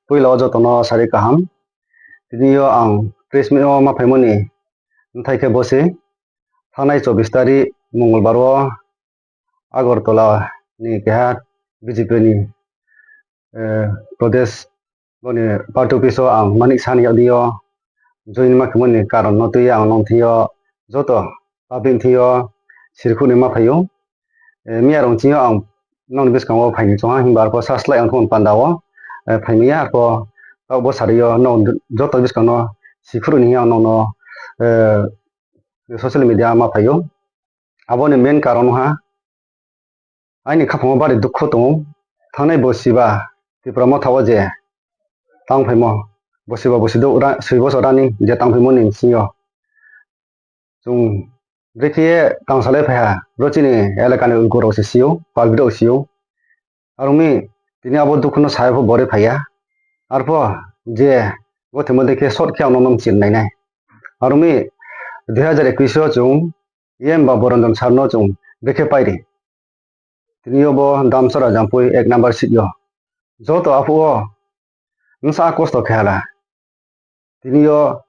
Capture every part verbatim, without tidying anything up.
Poila wo joto no sari kaham. Tini yo ang press meet wo ma phaimo ni bthai khe bo se, thanngnai chobbish tarik Mongolbar wo Agartala ni keha B J P ni, eh, Pradesh bo ni party office wo ang manik sa ni yag di yo join ma khemo ni karon no tui ye ang nong thing yo joto public thing yo sirkhuh ni ma phai ou. Eh, miya rong ching yo ang nong ni buskang wo phai ni choung ha, himba arpho sa slái ang thong panda wo, eh, phai mai ya, arpho taoh bo sari yo nong joto buskang no sirkhuh ni hing ye ang nong no, eh, social media ma phai ou. Abo ni main karon ha, aini khaphang wo bari dukho tong ou. Thanngnai bosiba Tipra Motha wo je tangphaimo, bosiba bosi douh ra-, soi bosor rani je tangphaimo ni bsing yo chung brekhe ye tangsalai phai ha, bro chini elaka ni ulgo rao se si ou, public rao si ou. Are ong mi, tini abo dukho no sa ye pho bore phai ya. Arpho je gothe mo dei khe short khe ang no nom chir nai nai. Are ong mi, dui hazar ekush wo chung E M Babu Ranjan sir no chung brekhe pai ri. Tini yo bo Damsara Jampui ek number seat yo joto aphuh wo bsa kosto khe hala. Tini yo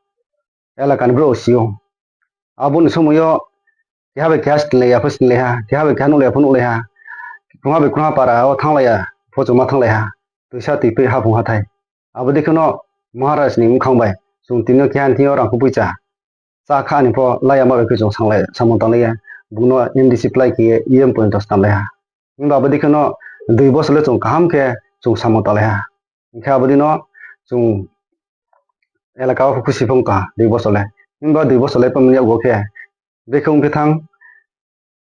elaka ni brouh si ou. Abo ni somoi yo keha bai keha stinglai ya pho stinglai ha, keha bai keha nuhlai ya pho nuhlai ha, krungha bai krungha para wo thannglai ya pho chung ma thannglai ha, toisa toiphi haphung hathái. Abo dei khe no Maharaj ni bkhang bai chung tini yo keha ni thing yo rang khupoicha chá kha ni pho la ya ma bai khe chung sanglai, samung tanglai ya, bung no M D C plái khe ye E M point stamlai ha. Himba abo dei khe no dui bosor le chung kaham khe chung samung tanglai ha. Hing khe abo dei no chung elaka wo khusi phung ka dui bosor le. Himba dui bosor le pamni yakgo khe brekhe ongphi thanng,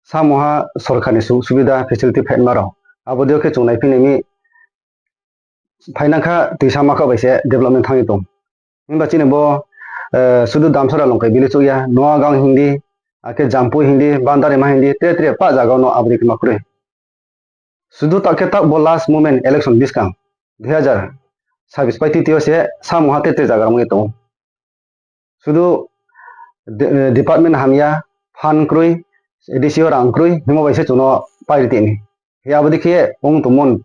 samungha sorkar ni su-, subida facility phaima rao. Abo dei yo khe chung naiphi nai mi phainang kha toisa ma kha bai se development thanng ye tong. Himba chini bo, eh, sudu Damsara Longkai Valley chouh ya, Noagang hing di, akhe Jampui hing di, Bandarima hing di, tre tre pah zaga no abo dei khe ma kroi. Sudu taoh khe taoh bo last moment election buskang, dui hazar sabis pai titi yo se samungha tre tre zaga rang ye tong ou. Sudu de-, eh, department hamya, fund kroi, A D C yo rang kroi, hingmo bai se chung no pai ri tini. Hi abo dei khe ong tongmo,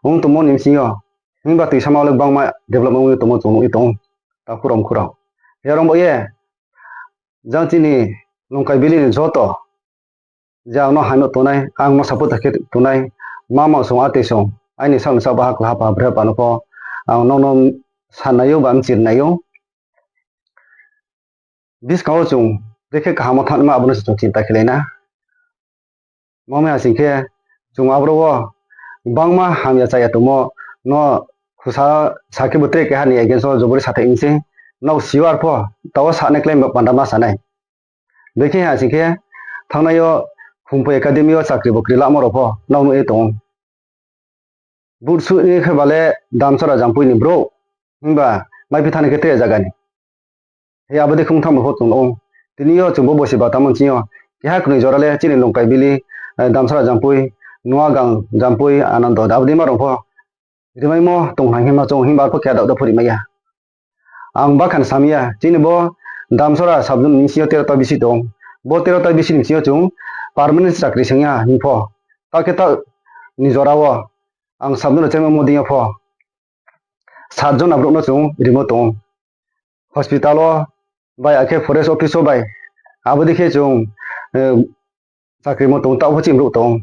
ong tongmo ni bsing yo, himba toisa ma le gbangma development ong ye tongmo chung nuh ye tong ou, takhu rao mkhu rao. Hi rao bo ye, jang chini Longkai Valley ni joto, je ang no hamya tongnai, ang no support khe tongnai, mama song, ate song, aini sak ni sak baha kla hapa, bre hapa no pho, ang nrao no sanai ou ba mchirnai ou. Buskang wo chung brekhe kaham wo thanngma abo no se chung chinta khelai na. Mami ha sing khe chung abro wo gbangma hamya chaya tongmo no khusa sa khe bo tre keha ni against wo jobori sathai mi se. Nrao si yo arpho, taoh wo sanai klái ba panda ma sanai. Brekhe ha sing khe thanngnai yo Khumpui Academy yo chakri bokri lamo rao pho nrao nuh ye tong ou. Vote suh ni khe ba le Damsara Jampui ni brouh, himba maiphi thanng ni khe tre zaga ni. Hi abo dei khe ong thanngmo pho tong ou. Tini yo chung bo bosi batamo ching yo keha knoi jora le chini Longkai Valley, eh, Damsara Jampui, Noagang Jampui, Anando, abo dei ma rao pho rimaimo tong nai hingma chung, himba arpho keha daoh daoh pho rimai ya. Ang bakhan sam ya, chini bo Damsara sub zone ni bsing yo tero ta bisi tong. Bo tero ta bisi ni bsing yo chung permanent chakri seng ya hing pho, taoh khe taoh ni jora wo ang sub zone chairman mo deing yo pho sat jona brouh no chung rimo tong. Hospital wo bai, akhe forest office wo bai, abo dei khe chung, eh, chakri mo tong, taoh pho chini brouh tong.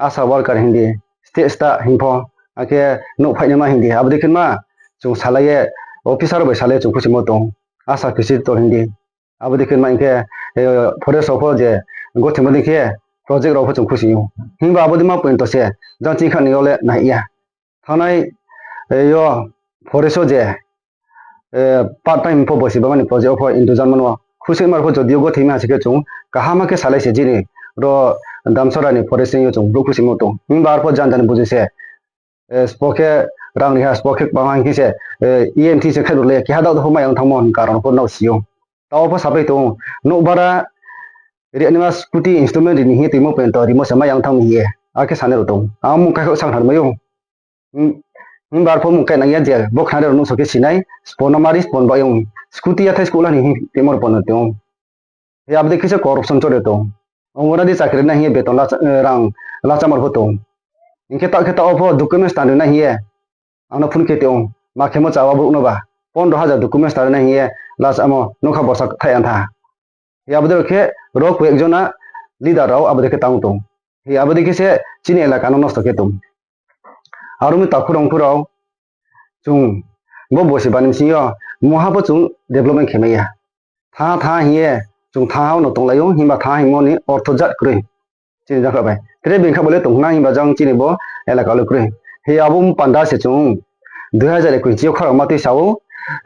ASHA worker hing di, state staff hing pho, akhe nouh phainaima hing di, abo dei khe ma chung salai ye, officer bai salai ye chung khusi mo tong, ASHA visitor hing di. Abo dei khe ma hing khe, eh, forest rao pho je gothimo dei khe project rao pho chung khusi ou. Himba abo dei ma point se jang chini kha ni yo le nai ya. Thanngnai, eh, yo forest wo je, eh, part time pho bosi bamani project wo pho indujan mano. Khusi mar pho jodi yo gothimo ha se khe chung kaham khe salai se chini ro Damsara ni forest yo chung brouh khusi mo tong. Himba arpho jan jan buji se, eh, spo khe rang ri ha, spo khe kbang ha hing khe se, eh, E M T se khaih rulai ya, keha daoh daoh pho mai yang thanngmo hing karon pho nrao si ou. Taoh pho sapai tong ou, nouh bara ri naima scooty installment ri ni hing ye toimo point to rimo se mai yang thanng mi hing ye. Akhe sanai rao tong. Ang mung kaikhouh sang thanng mai ou. Himba arpho mung kainang ya je, bo khnari rao nuhso khe sinai, spo no mari, spo no bai ong. Scooty yathai school ha ni hing toimo rao pho no tong ou. Hi abo dei khe se corruption chole tong. Anganwadi chakri nai hing ye beton la-, eh, rang lachamar pho tong. Hing khe taoh khe taoh wo pho documents tanri nai hing ye ang no phone khe tong ou, ma khemo chawa brouh no ba, pondro hajar documents tari nai hing ye, last amo nokha borsa thaih ya tha. Hi abo dei rao khe ro koyek jona leader rao abo dei khe tang tong. Hi abo dei khe se chini elaka no nosto khe tong. Aro mi takhu rao khu rao, chung bo bosi bani bsing yo mungha pho chung development khe mai ya. Thanng thanng hing ye, chung thanng ha no tonglai ou, himba thanng hingmo ni ortho jat kroi. Chini jang kha bai. Tre being kha bo le tong khna himba jang chini bo elaka le kroi. Hi abo panda se chung dui hazar ekush yo khorang ma tui sa ou,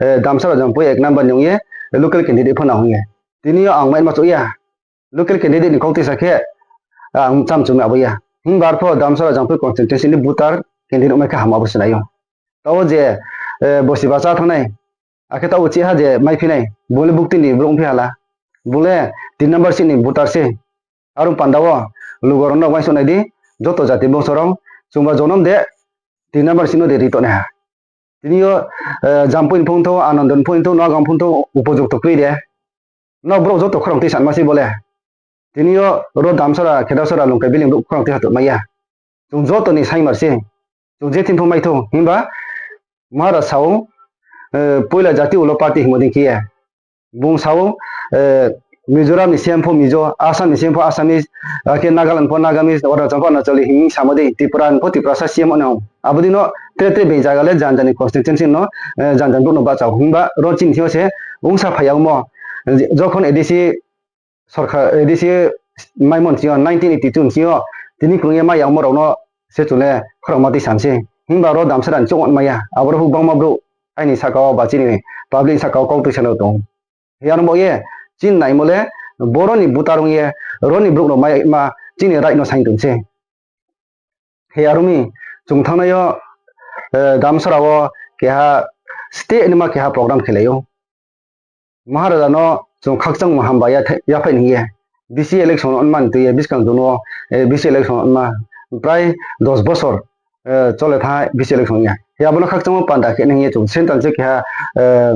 eh, Damsara Jampui ek number ni ong ye, local candidate pho nang hing ye. Tini yo ang mai ma chouh ya. Local candidate ni kau tui sa khe, ang cham chum abo ya. Himba arpho Damsara Jampui constituency ni voter candidate ong mai khe ham abo se nai ou. Tao je, eh, bosi bacha thanngnai, akhe tao chih ha je mai phi nai, bung le bukti ni brouh ong phi hala, bung le tin number seat ni voter se. Aro panda wo lugo rao no uaingsouh nai di, joto jati bongso rao, chungba jonom de, tin number seat no de ri tong nai ha. Tini yo, eh, Jampui ni phung thou, Anando ni phung thou, Noagang phung thou, upojukto kroi de. Nrao brouh joto khorang tui sanma se bo le. Tini yo ro Damsara, Khedasara, Longkai Biling brouh khorang tui ha tong mai ya. Chung joto ni saingmar se. Chung je thing pho mai thou, himba Maharaj sa ou, eh, poila jati ulo party hingmo dei khe ye. Bung sa ou, eh, Mizoram ni C M pho Mizo, Assam ni C M pho Assamese, akhe Nagaland pho Nagamese, Arunachal pho Arunachali hing samo dei, Tripura ni pho Tiprasa C M no. Abo dei no tre tre being zaga le jan jan ni constituency no, eh, jan jan brouh no bahcha ou. Himba ro chini thing yo se ongsa phai ya ongmo. Jokhon A D C sorkar, A D C maimo ni thing yo, nineteen eighty two ni thing yo, tini krung ye mai ya ongmo rao no se chung le khorang ma tui sam se. Himba ro Damsara ni chouh mai ya, aboro phuh gbangma brouh aini sahka wo ba chini public sahka wo kau tui sa no tong ou. Hi aro bo ye, chini naimo le, boro ni voter ong ye, ro ni brouh no mai ma, chini right no saing tong se. Hi aro mi, chung thanngnai yo, eh, Damsara wo keha state ni ma keha program khelai ou. Maharaja no chung khakchangmo hambai ya, yaphaih ni hing ye. B C election onman tui ye, buskang jun wo, eh, B C election onma, prai dos bosor, eh, chole thanng B C election ya. Hi abo no khakchangmo panda khe ni hing ye chung central se keha, eh,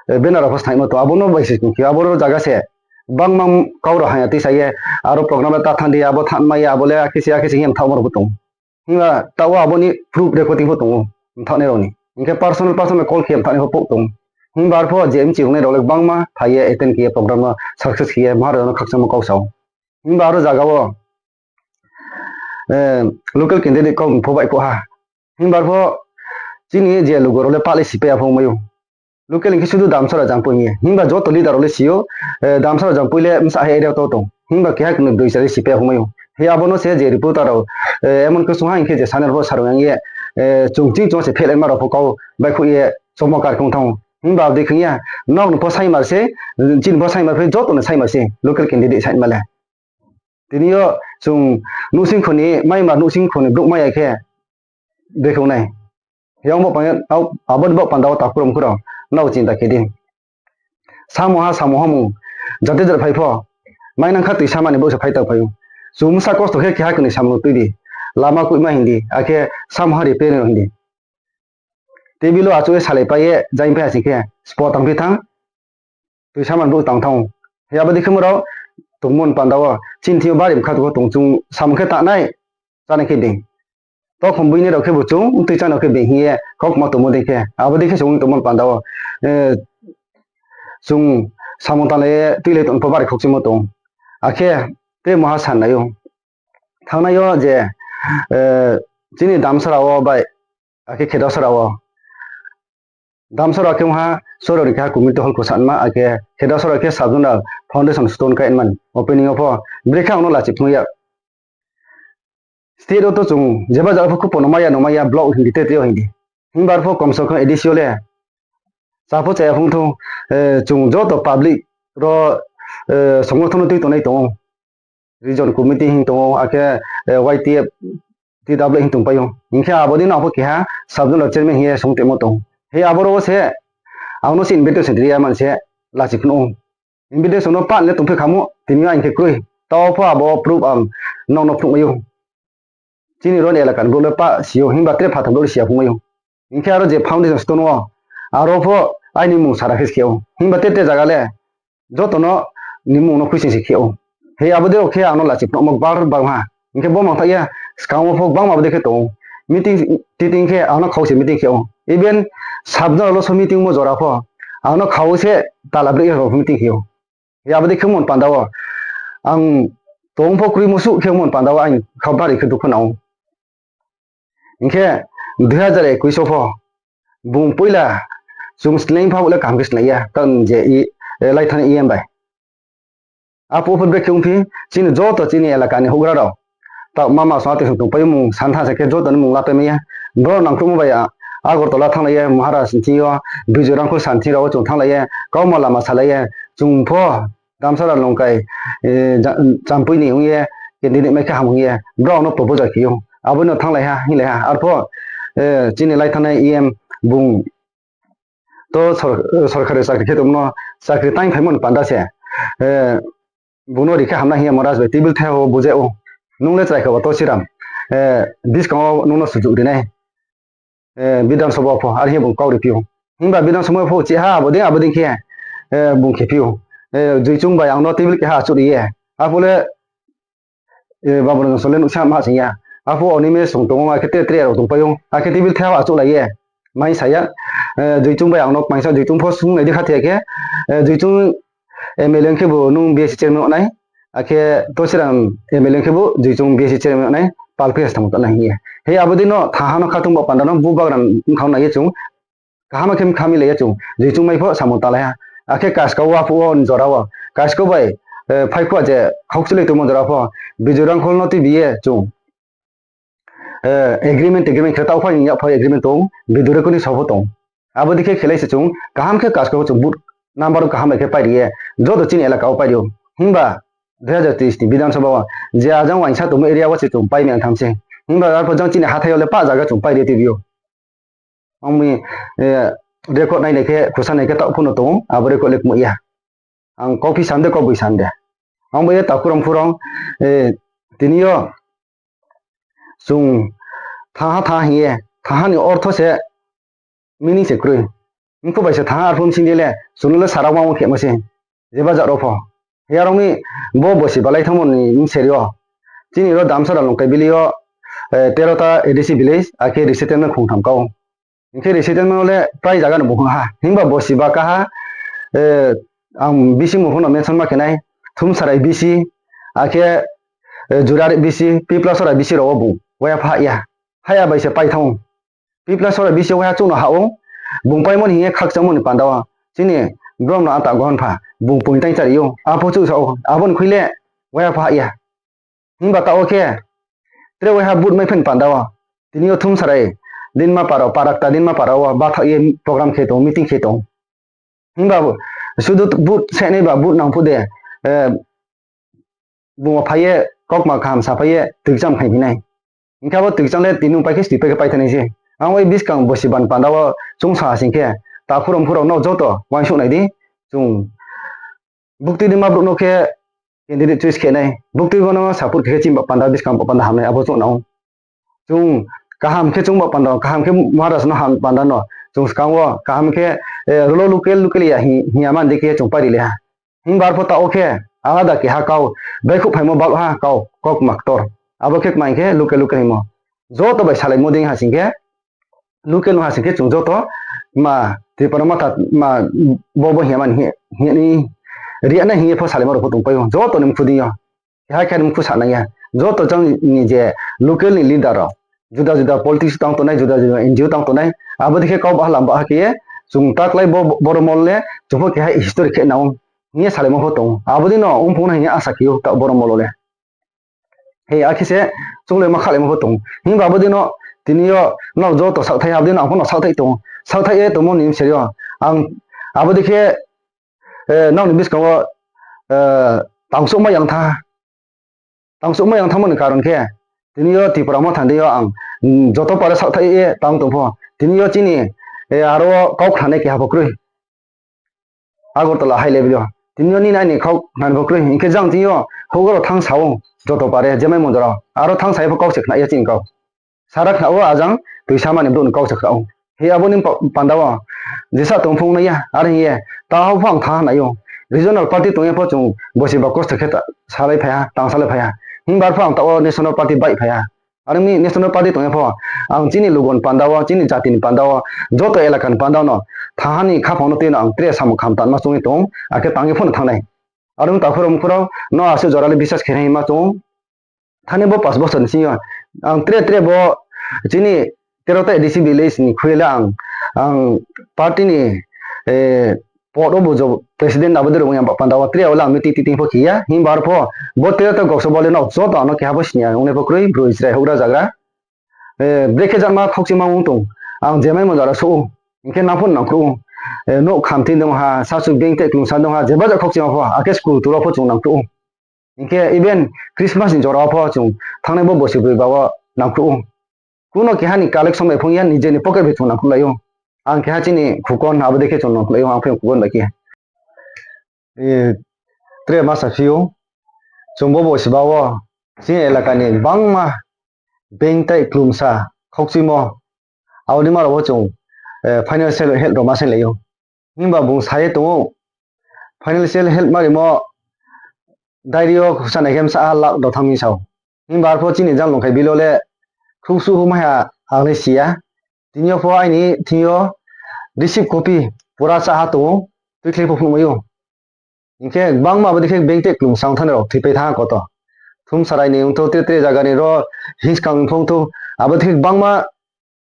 eh, banner rao pho snaimo tong, abo no bai se chung khe, abo ro zaga se, bangma kau rao haya tui sa ye, aro program le ta thanng di, abo thanng mai ya, abo le akhe se, akhe se hing ye mthaohmo rao pho tong. Himba taoh wo abo ni proof recording pho tong ou, mthaohnai rao ni. Hing khe personal, personal call khe ye mthaohnai pho pouh tong. Himba arpho je mchi rungnai rao le gbangma phai ye attend khe ye program no success khe ye Maharaja no khakchangmo kau sa ou. Himba aro zaga wo, eh, local candidate kau pho baihkhouh ha. Himba arpho chini je lugo rao le pah le sipai ya pho ongmai ou. Local hing khe sudu Damsara Jampui hing ye. Himba joto leader rao le si ou, eh, Damsara Jampui le bsa hai area to tong. Himba keha knoi broi chari sipai ya pho ongmai ou. Hi abo no se je reporter rao, eh, emon khe sung ha hing khe je channel pho sarung yang ye, eh, chung ching chung se phehlaima rao pho kau baihkhouh ye chomo kar khe ong thanng ou. Himba abo dei khe ong ya, nrao no pho saingmar se, chini pho saingmar phi, joto no saingmar se, local candidate saingma le. Tini yo chung nuhsingkho ni, maimar nuhsingkho ni brouh mai ya khe, brekhe ong nai. Hi abo ni baoh panda wo takhu rao mkhu rao, nrao chinta khe di. Samungha samung hamung, jate jat phai pho, mainang kha tuisama ni brouh se phai tang phai ou. Chung bsa kosto khe keha knoi samung tui di, lama koihma hing di, akhe samungha repair rao hing di. Table wo achouh ye salaipai ye, jaing phai ha sing khe, spo tangphi thanng, tuisama ni brouh tang thanng ou. Hi abo dei khe mo rao, tongmo ni panda wo, chini thing yo bari bkha tong, chung samung khe tangnai, chánai khe being. Tokhom buinai rao khebu chung, tui chánai khe being hing ye, kaukma tongmo dei khe, abo dei khe se ong tongmo ni panda wo, eh, chung samung tanglai ye, tuilai tong pho bari khokchimo tong. Akhe, te mungha san nai ou. Thanngnai yo je, eh, chini Damsara wo bai, akhe Khedasara wo. Damsara khe ongha soro ni keha community hall kho sanma, akhe Khedasara khe sub zonal foundation stone kai man opening yo pho. Brekhe ang no lachi phung ya. State wo to chung jeba jaga pho khupo no mai ya, no mai ya, block hing di, te te yo hing di. Himba arpho komse kom A D C yo le. Cha pho chaya phung thou, eh, chung joto public ro, eh, songothon no tui tongnai tong ou. Region committee hing tong ou, akhe, eh, Y T F, T W hing tongpai ou. Hing khe abo dei no abo keha sub zonal chairman hing ye song tongmo tong. Hi aboro wo se, ang no se invitation ri ya man se, lachi phnuh ou. Invitation no pan le tongphi khamo, tini yo ang khe kroi. Tao pho abo proof ang nrao no phnuhmai ou. Chini ro ni elaka ni brouh le pah si ou, himba tre phathar brouh le si ya phungmai ou. Hing khe aro je foundation stone wo, aro pho aini mung sara khe se khe ou. Himba tre tre zaga le, joto no ni mung no khuising se khe ou. Hi abo dei rao khe ang no lachi phnuhmo bar bar ha. Hing khe bo mangthaoh ya, skang wo pho gbangma abo dei khe tong ou. meeting, titing khe ang no khau se meeting khe ou. Even sub zonal wo so meeting mo jora pho, ang no khau se tala breh rao meeting khe ou. Abo dei khe mon panda wo ang tong pho kroi mo suh khe mon panda wo ang kha bari khe dukhu nang ou. Hing khe dui hazar ekush wo pho bung poila chung slái pha bo le kaham khe slái ya, taoh je i, eh, lai thani E M bai. Aphuh pho brekhe ongphi, chini joto chini elaka ni houhgra rao. Taoh mama song atoi song tongpai ou, mung santha sa khe joto ni mung lapai mai ya. Bro nangkhruhmo bai a, Agartala thannglai ye, Maharaj ni thing yo, Bijoy Rangkhol sa ni thing rao wo chung thannglai ye, kauma lama salai ye, chung pho Damsara Longkai, eh, ja-, Champui ni ong ye, candidate mai khe ham hing ye, brao no proposal khe ou. Abo no thannglai ha, hinglai ha. Arpho, eh, chini lai thanngnai E M bung to sor-, sorkari chakri khe tongmo no chakri tang phaimo ni panda se, eh, bung no ri khe hamnai hing ye Maharaj bai table thai wo bujai ou. Nung le chrai kha ba Tosiram, eh, buskang wo nung no sujuk ri nai, eh, Bidhan Sabha pho, are hing ye bung kau ri phi ou. Himba Bidhan Sabha pho chih ha, abo dei, abo dei khe, eh, bung khe phi ou. Eh, Joichung bai ang no table keha achouh ri ye. Aphuh le, eh, Baburang Jongso le nuhsa ma sing ya. Aphuh Animesh song tong ou, akhe tre tre rao tongpai ou. Akhe table thai wo achouhlai ye. Mai sa ya. Eh, Joichung bai ang no kmaingsa Joichung pho sung nai di kha thi ya khe, eh, Joichung M L A khe bo nung B S C chairman nai. Akhe Tosiram M L A khe bo Joichung B S C chairman nai. Pal khe samung tang nai hing ye. He abo dei no thaha no khatung ba panda no bu bagra bkha nai ye chung kaham khe bkha milai ye chung Joichung mai pho samung tanglai ha. Akhe Kaskau wo aphuh wo jora wo Kaskau bai, eh, phaikhuh je khaukchulai tongmo jora pho Bijoy Rangkhol no tuibi ye chung, eh, agreement, agreement khe taoh phai ni yak phai agreement tong, Bidure kuni sao pho tong. Abo dei khe khelai se chung kaham khe Kaskau wo chung booth number kaham bai khe pai ri ye, joto chini elaka wo pai ri ou. Himba dui hazar teis ni Bidhan Sabha wo je ajang uaingsa tongmo area wo se chung pai mai ang tham se. Himba arpho jang chini hathái yo le pah zaga chung pai ri tuibi ou. Ang mi, eh, record nai nai khe, khusa nai khe taoh phuno tong ou, abo record le kmoih ya. Ang kauphi san de, kauboi san de. Ang bo ye takhu rao mkhu rao, eh, tini yo chung thanng ha thanng ha hing ye, thanng ha ni ortho se meaning se kroi. Mkhu bai se thanng ha arphuh bsing di le, chung no le sara wang wo khemo se. Jeba jat rao pho. He aro mi bo bosi balai thanngmo ni bseri yo. Chini ro Damsara Longkai village yo, eh, tero ta A D C village, akhe resettlement khongtham kau. Hing khe resettlement le prai zaga no buphang ha. Himba bosi ba kaha, eh, ang bisi mung pho no mention ma khe nai, Thumsarai bisi, akhe, eh, Jurari bisi, Piplasora bisi rao wo bung waiha pha ya. Haya bai se pai thanng ou. Piplasora bisi waiha chouh no ha ou, bung paimo ni hing ye khakchangmo ni panda wo. Chini brom no ata gohon pha, bung poing tang chari ou, apho chouh sa ou, abo ni khui le waiha pha ya. Himba taoh wo khe, tre waiha vote mai phaini panda wo. Tini yo Thumsarai, Dinmapara, Parakta Dinmapara wo bathaoh ye program khe tong, meeting khe tong. Himba sudu vote sainai ba vote nang phuh de, eh, bung wo phai ye, kaukma kaham saphai ye, tuicham khaiphi nai. Hing khe abo tuicham le tini pai khe, sti pai khe pai thai nai se. Ang bai buskang bosi ban panda wo chungsa ha sing khe, takhu rao mkhu rao no joto uaingsouh nai di, chung buktui di ma brouh no khe candidate choice khe nai. Buktui bo no support khe khe chini ba panda buskang ba panda ham nai, abo chung nang ou. Chung kaham khe chung ba panda, kaham khe Maharaj no ham panda no, chung skang wo kaham khe, eh, rolo local, local ya hing, hing ya man di khe chung pai ri le ha. Himba arpho taoh wo khe, alada keha kau, baihkhouh phaimo bal ha kau, kaukma ktor. Abo khe kmai khe local, local hingmo. Joto bai salaimo dei ha sing khe, local no ha sing khe chung joto, ma, Tripura Motha, ma, bo, bo hing ya man hing, hing ni, ri ya nai hing ye pho salaimo rao pho tongpai ou. Joto ni mkhu dei yo. Keha khe mkhu sa nai ya. Joto jang ni je local ni leader rao, juda juda politics tang tongnai, juda juda N G O tang tongnai, abo dei khe kau baha lam baha khe ye, chung taklái bo, bo, Boromol le, chung pho keha history khe nang ou, hing ye salaimo pho tong ou. Abo dei no ongphung nai hing ye asa khe ou, taoh Boromol wo le. He, akhe se, chung le ma khalaimo pho tong ou. Himba abo dei no, tini yo, nrao joto saohthaih, abo dei no ang pho no saohthaih tong ou. Saohthaih ye tongmo ni bseri yo. Ang, abo dei khe, eh, nrao ni buskang wo, eh, tangsouhma yang tha. Tangsouhma yang thanngmo ni karon khe, tini yo Tripura Motha ni deing yo ang, mm, joto pare saohthaih ye tang tong pho. Tini yo chini, eh, aro wo kau khnanai keha pho kroi. Agartala high level yo. Tini yo nini aini kau khna ni pho kroi. Hing khe jang tini yo houhgra rao thanng sa ou, joto pare, jemai monjora. Aro thanng sa ye pho kau se khna ya chini kau. Sara khna wo ajang tuisamani brouh ni kau se khna ou. He abo ni pa-, panda wo jesa tong phung nai ya, are hing ye, taoh pho ang thanng ha nai ou. Regional party tong ye pho chung bosi ba kosto khe ta-, salai phai ha, tang salai phai ha. Himba arpho ang taoh wo national party baih phai ha. Are ong mi National Party tong ye pho, ang chini lugo ni panda wo, chini jati ni panda wo, joto elaka ni panda wo no, thanha ni khaphang no tui no ang tre samung kham tangma choung ye tong, akhe tang ye pho no thanng nai. Are ong mi takhu rao mkhu rao, no asuh jora le biswas khe nai hima choung ou. Thani bo pas bosor ni sing yo ang tre tre bo chini tero ta A D C village ni khui le ang, ang party ni, eh, pod wo bo jo president abo dei rao ya ba panda wo tre wo le ang meeting titing pho khe ya. Himba arpho bo tero ta gokso bo le no joto ano keha pho sini ya, ongnai pho kroi, broi chrai houhgra zagra. Eh, brekhe jatma khokchima ong tong. Ang je maimo jora souh ou. Hing khe nang pho nangkhruh ou. Eh, nouh khamti dong ha, sasu beng tei klumsa dong ha, jeba ja khokchima pho, akhe school tour wo pho chung nangkhruh ou. Hing khe even Christmas ni jora wo pho chung thanngnai bo bosi broi ba wo nangkhruh ou. Kuno keha ni collection bai phung ya, nije ni pocket bai chung nangkhruh lai ou. Ang keha chini khukon abo dei khe chung nangkhruh lai ou, ang phaiyong khukon bai khe. Eh, tre ma saphi ou, chung bo bosi ba wo, chini elaka ni bangma beng tei klumsa khokchimo, abo dei ma rao wo chung, eh, financial help rao ma sainglai ou. Himba bung sa ye tong ou, financial help ma rimo, diary yo khusa nai khe bsa lakh rao thanng mi sao. Himba arpho chini jang lungkhai bilo le khruhsuh hu mai ha ang le si ya. Tini yo pho aini thing yo receipt copy pura chá ha tong ou, tuikhlei pho phnuhmai ou. Hing khe gbangma abo dei khe beng tei klumsa ong thanng rao thoipai thanng ha koto. Thumsarai ni ongthou, tre tre zaga ni ro, hinskang ni phongthou, abo dei khe gbangma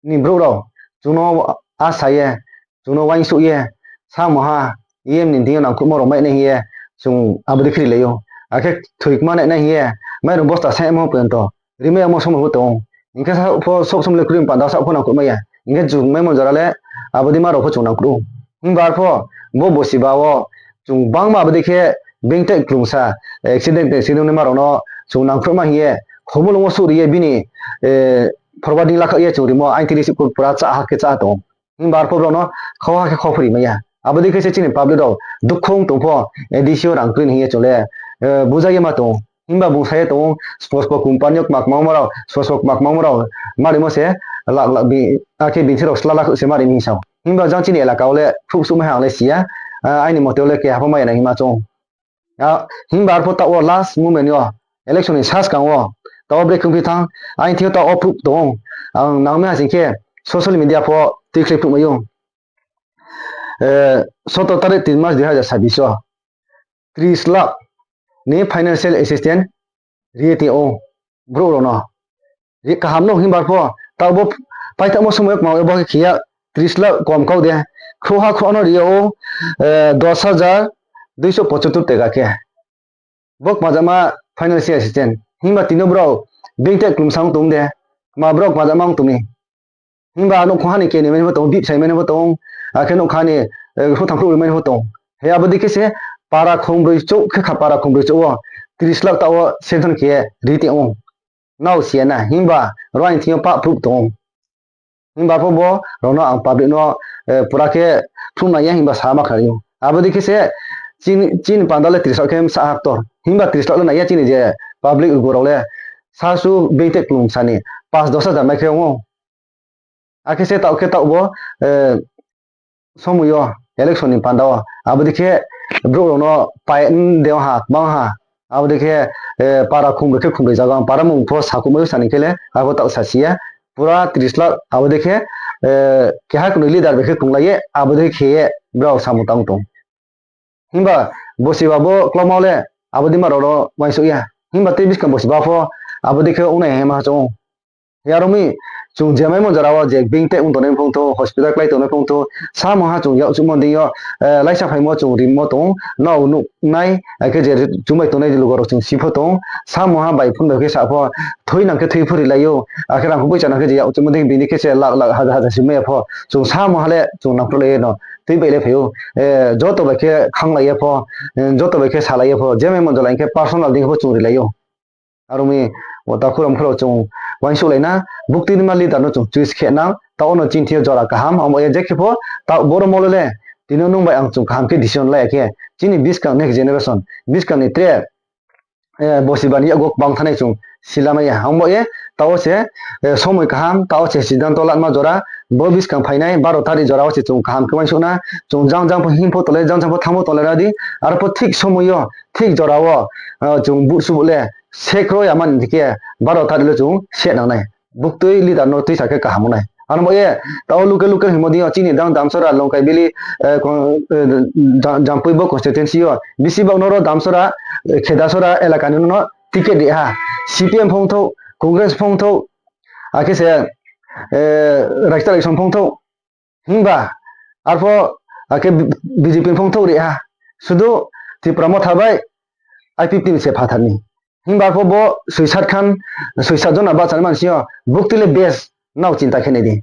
ni brouh rao chung no asa ye, chung no uaingsouh ye, samungha, E M ni deing yo nangkhruhmo rao mai nai hing ye, chung abo dei khe rilai ou. Akhe thoi kma nai nai hing ye, mairung bosta saimo porjonto rimai yamo somoi pho tong ou. Hing khe sa pho sob somoi le kroi panda sa pho nangkhruh mai ya. Hing khe chung maimo jora le abo dei ma rao pho chung nangkhruh ou. Himba arpho bo bosi ba wo chung gbangma abo dei khe beng tei klumsa, accident, accident naima rao no chung nangkhruhma hing ye, khomulung wo souh ri ye bini, eh, forwarding lakhaoh ye chung rimo, aini thing receipt pura chá ha khe chá tong ou. Himba arpho brao no khau ha khe khau phri mai ya. Abo dei khe se chini public rao dukho ong tong pho, A D C yo rang kroi ni hing ye chung le, eh, buja ye ma tong ou. Himba bung sa ye tong ou, spo spo company yo kma kma ongmo rao, spo spo kma kma ongmo rao, ma rimo se lakh lakh bi-, akhe binsi rao sla lakh se ma ri mi sao. Himba jang chini elaka wo le khruhsuh mai ha ang le si ya, ah, aini mote wo le keha pho mai ya nai hima choung ou. Ah, himba arpho taoh wo last moment yo, election ni saskang wo, taoh wo break khungphi thanng, aini thing yo taoh wo proof tong ou, ang nangmai ha sing khe social media pho tuikhlei phnuhmai ou. Eh, sotor tarik tin mas dui hazar sabbish wo tris lakh ni financial assistance ri ye tong ou brouh rao no. Ri kaham no himba arpho, taoh bo paithaohmo somoi yo kma bo khe khe ya, tris lakh kom kau de. Khrouhha khrouh no ri ya ou, eh, dos hajar duiso pochottor teka khe. Bo kmajama financial assistance. Himba tini yo brao beng tei klumsa ong tong de, kma brao kmajama ong tong mi. Himba nouhkhong ha ni keni mai ni pho tong, bipsai mai ni pho tong, akhe nougkha ni, eh, hruhthang khrouh ri mai ni pho tong. He abo dei khe se para khongbroi chouh khe kha, para khongbroi chouh wo tris lakh taoh wo sanction khe ri tong ou. Nrao si ya na, himba ro aini thing yo pah proof tong ou. Himba pho bo rao no ang public no, eh, pura khe phnuh nai ya himba sa ma khnari ou. Abo dei khe se chini, chini panda le tris lakh khe bsa ha ktor. Himba tris lakh le nai ya chini je public lugo rao le sasu beng tei klumsa ni pas dos hajar mai khe ong ou. Akhe se taoh khe taoh bo, eh, somoi yo, election ni panda wo. Abo dei khe brouh rao no pai n de ha, kbang ha. Abo dei khe, eh, para khongbroi khe khongbroi zaga, para mung pho sakhouhmai sa ni khe le, abo taoh sa si ya. Pura tris lakh, abo dei khe, eh, keha knoi leader bai khe konglai ye, abo dei khe ye, brao samung tang tong. Himba bosi ba bo klauma le abo dei ma rao no uaingsouh ya. Himba tei buskang bosi ba pho abo dei khe ongnai hema choung ou. Yar ong mi, chung je maimo jora wo je beng tei ong tongnai phongthou, hospital klái tongnai phongthou, samungha chung yakchuhmo deing yo, eh, laisa phaimo chung rimo tong ou, nrao nuhnai, akhe je chung bai tongnai lugo rao chung si pho tong ou, samungha bai phone bai khe sa pho, thoi nang khe thoi pho rilai ou, akhe rang khe poicha nang khe je yakchuhmo deing bini khe se lakh lakh hazar hazar si mai ya pho, chung samungha le chung nangkhruhlai ye no, tui bai le phai ou, eh, joto bai khe khanglai ye pho, eh, joto bai khe salai ye pho, je maimo jora hing khe personal deing pho chung rilai ou. Aro mi, o takhu rao mkhu rao chung uaingsouhlai na, buktui nima leader no chung choice khe nang, taoh no chini thing yo jora kaham, abo ye je khe pho, taoh boro molo le, tini nung bai ang chung kaham khe decision lai ya khe, chini buskang next generation, buskang ni tre, eh, bosi ba ni yakgo kbang thanai chung silamai ya. Abo ye, taoh se, eh, somoi kaham, taoh se siddhanto lanma jora, bo buskang phainai baro tarik jora wo se chung kaham khe uaingsouh na, chung jang jang pho him pho tonglai, jang jang pho thanng pho tonglai ra di, aro pho thik somoi yo, thik jora wo, eh, chung vote suh le, se kroi ya mani khe, baro tarik le chung se nangnai. Buktui leader no tuisa khe kaham ong nai. Ano bo ye, tao local local hingmo dei yo, chini dang Damsara, Longkai Valley, eh, kon-, eh, Ja-, Jampui bo constituency yo bisi bak no ro Damsara, eh, Khedasora elaka ni no ticket ri ha. C P M phongthou, Congress phongthou, akhe se, eh, Raikta Raisong phongthou. Himba, arpho, akhe B J P phongthou ri ha. Sudu Tipra Motha bai I P F T ni se phathar ni. Himba arpho bo soisat khan, soisat jona bahcha ni mansi yo, buktui le best nao chinta khe nai di.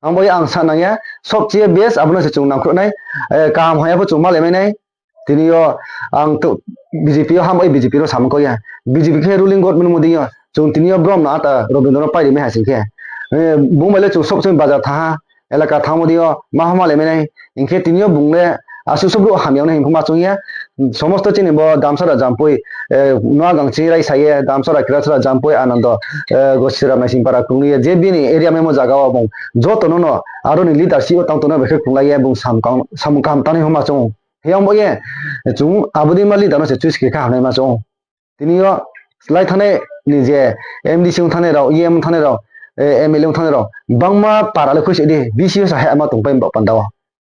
Ang bo ye ang sa nang ya, sobche best abo no se chung nangkhruh nai, eh, kaham hamya pho chung malai mai nai. Tini yo ang to B J P yo ham bai B J P no samung kau ya. B J P khe ruling government mo dei yo. Chung tini yo brom no ata Robindro no pai ri mai ha sing khe. Eh, bung bai le chung sob somoi bazar thanng ha, elaka thanngmo dei yo, ma ha malai mai nai. Hing khe tini yo bung le asuh sob ruh hamya ong nai hing pho ma choung ya. Somosto chini bo Damsara Jampui, eh, Noagang chini raisa ye, Damsara, Khedasora, Jampui, Anando, eh, Gosiram, Naisingpara krung ye, je bini area maimo zaga wo bung joto no no, aro ni leadership wo tang tongnai bai khe krunglai ye, bung samung kaham, samung kaham tangnai hing ma choung ou. Hiyang bo ye, chung abo dei ma leader no se choice khe kha hamnai ma choung ou. Tini yo slái thanngnai ni je M D C ong thanngnai rao, E M ong thanngnai rao, eh, M L A ong thanngnai rao, bangma para le khuisoih di, B C O sa he ama tongpai ba panda wo.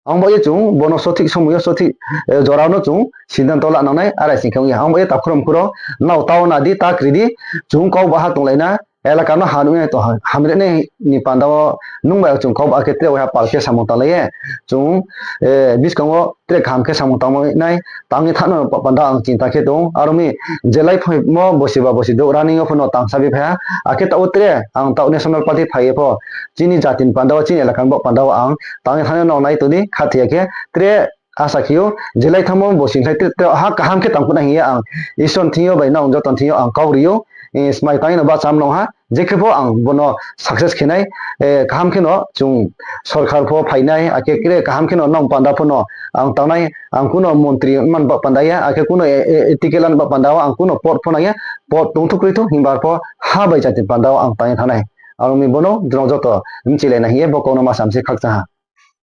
Ang bo ye chung, bo no sothik somoi yo sothik, eh, jora no chung siddhanto la nangnai, arai sing khe ong ya. Ang bo ye takhurom khuro, nrao tao na di, ta kri di, chung kau baha tonglai na, elaka no ha nuh ye to ha, hamri nai ni panda wo, nung bai chung kau ba khe tre waiha pal khe samung tanglai ye, chung, eh, buskang wo tre kaham khe samung tangmo nai, tang ye thanng no panda ang chinta khe tong ou. Aro mi je lai phaimo bosi ba bosi douh running yo pho no tangsa bi phai ha, akhe taoh wo tre ang taoh National Party phai ye pho, chini jati ni panda wo, chini elaka ni baoh panda wo ang tang ye thanng no nai tong di, khathoi ya khe tre asa khe ou, je lai thanngmo bosi khlai tre, tre ha kaham khe tangkuh nai hing ye ang Isor ni thing yo bai nrao joto ni thing yo ang kau ri ou, eh, smai tang ye no bahcha mlong ha, je khe pho ang bo no success khe nai, eh, kaham khe no chung sorkar pho phai nai, akhe tre kaham khe no nrao panda pho no ang tangnai, ang kuno montri man ba panda ya, akhe kuno, eh, eh, ticket lan ba panda wo ang kuno pod pho nang ya, pod tongthou kroi thou, himba pho ha bai jati panda wo ang tang ye thanng nai. Aro mi bo no nrao joto mchilai nai hing ye bo kau no ma sam se khakchang ha.